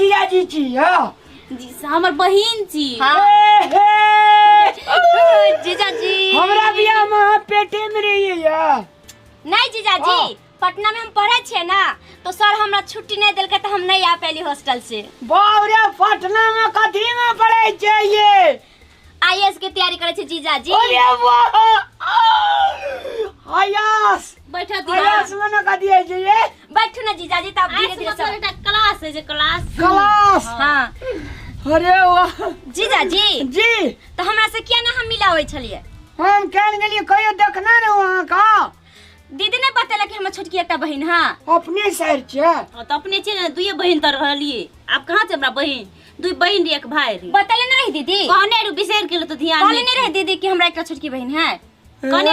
जीजाजी छी हाँ जी हमर बहिन छी हाँ। ए, हे। जीजाजी हमरा बियाह में अहाँ पेटे में रहिए या नहीं जीजाजी हाँ। पटना में हम पढ़े छियै ना तो सर हमरा छुट्टी नहीं देलकै तऽ हम नहीं आ पैली हॉस्टल से बाप रे पटना में कथी में पढ़े छियै ये आईएएस के तैयारी करै छै जीजाजी अरे वाह आयास बैठा आयास में न कथी होइ छै ये बैठू ना जीजाजी तब धीरे धीरे सब एकटा क्लास है जे क्लास क्लास हाँ अरे वाह जीजाजी जी तऽ हमरा से किया ना हम मिलाबै छलियै हम केन गेलियै कहियो देखना ने वहाँ का दीदी ने बतेलक कि हमर छोटकी एकटा बहिन है अपने सर छै हाँ, तऽ अपने छै ने दुइये बहिन तऽ रहलियै आब कहाँ छै हमरा बहिन दुइ बहिन रही एक भाई रही बतेले नहीं रही दीदी कहने रही बिसरि गेल तऽ ध्यान कहले नहीं रही दीदी कि हमरा एकटा छोटकी बहिन है कहने